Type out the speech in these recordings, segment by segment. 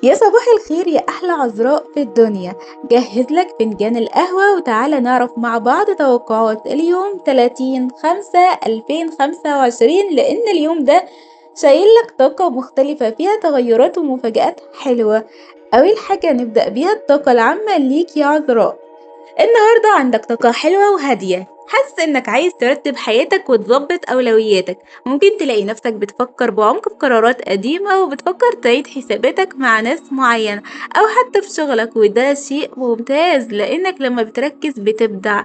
يا صباح الخير يا أحلى عذراء في الدنيا. جهز لك فنجان القهوة وتعالى نعرف مع بعض توقعات اليوم 30/5/2025، لأن اليوم ده شايل لك طاقة مختلفة فيها تغيرات ومفاجآت حلوة. أول حاجة نبدأ بيها الطاقة العامة ليك يا عذراء. النهاردة عندك طاقة حلوة وهادية، حاسس انك عايز ترتب حياتك وتظبط اولوياتك. ممكن تلاقي نفسك بتفكر بعمق في قرارات قديمة وبتفكر تعيد حساباتك مع ناس معينة او حتى في شغلك، وده شيء ممتاز لانك لما بتركز بتبدع.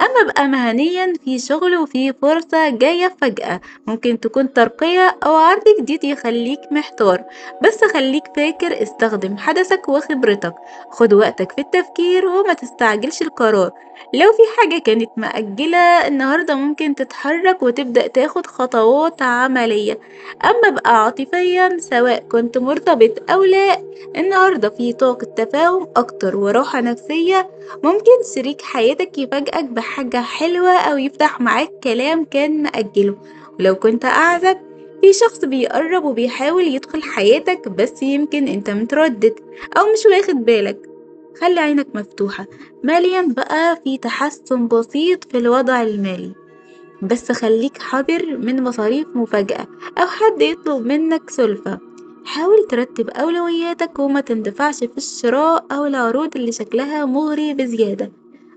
اما بقى مهنيا في شغل وفي فرصة جاية فجأة، ممكن تكون ترقية او عرض جديد يخليك محتار، بس خليك فاكر استخدم حدسك وخبرتك، خد وقتك في التفكير وما تستعجلش القرار. لو في حاجة كانت مأجلة النهاردة ممكن تتحرك وتبدأ تاخد خطوات عملية. أما بقى عاطفيا سواء كنت مرتبط أو لا، النهاردة في طاقة تفاهم أكتر وراحة نفسية. ممكن شريك حياتك يفاجئك بحاجة حلوة أو يفتح معاك كلام كان مأجله. ولو كنت أعزب في شخص بيقرب وبيحاول يدخل حياتك، بس يمكن انت متردد أو مش واخد بالك. خلي عينك مفتوحة. ماليا بقى في تحسن بسيط في الوضع المالي، بس خليك حذر من مصاريف مفاجأة أو حد يطلب منك سلفة. حاول ترتب أولوياتك وما تندفعش في الشراء أو العروض اللي شكلها مغري بزيادة.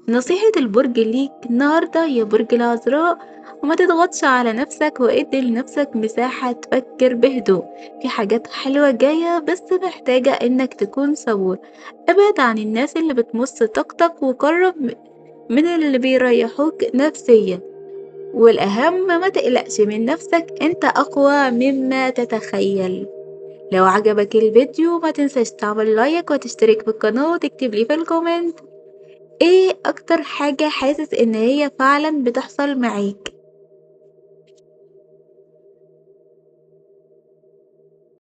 نصيحة البرج ليك النهاردة يا برج العذراء، وما تضغطش على نفسك وادي لنفسك مساحة تفكر بهدوء. في حاجات حلوة جاية بس محتاجة انك تكون صبور. ابعد عن الناس اللي بتمص طاقتك وقرب من اللي بيريحوك نفسيا. والأهم ما تقلقش من نفسك، انت أقوى مما تتخيل. لو عجبك الفيديو ما تنساش تعمل like وتشترك في القناة وتكتب لي في ال comment ايه اكتر حاجة حاسس ان هي فعلا بتحصل معاك.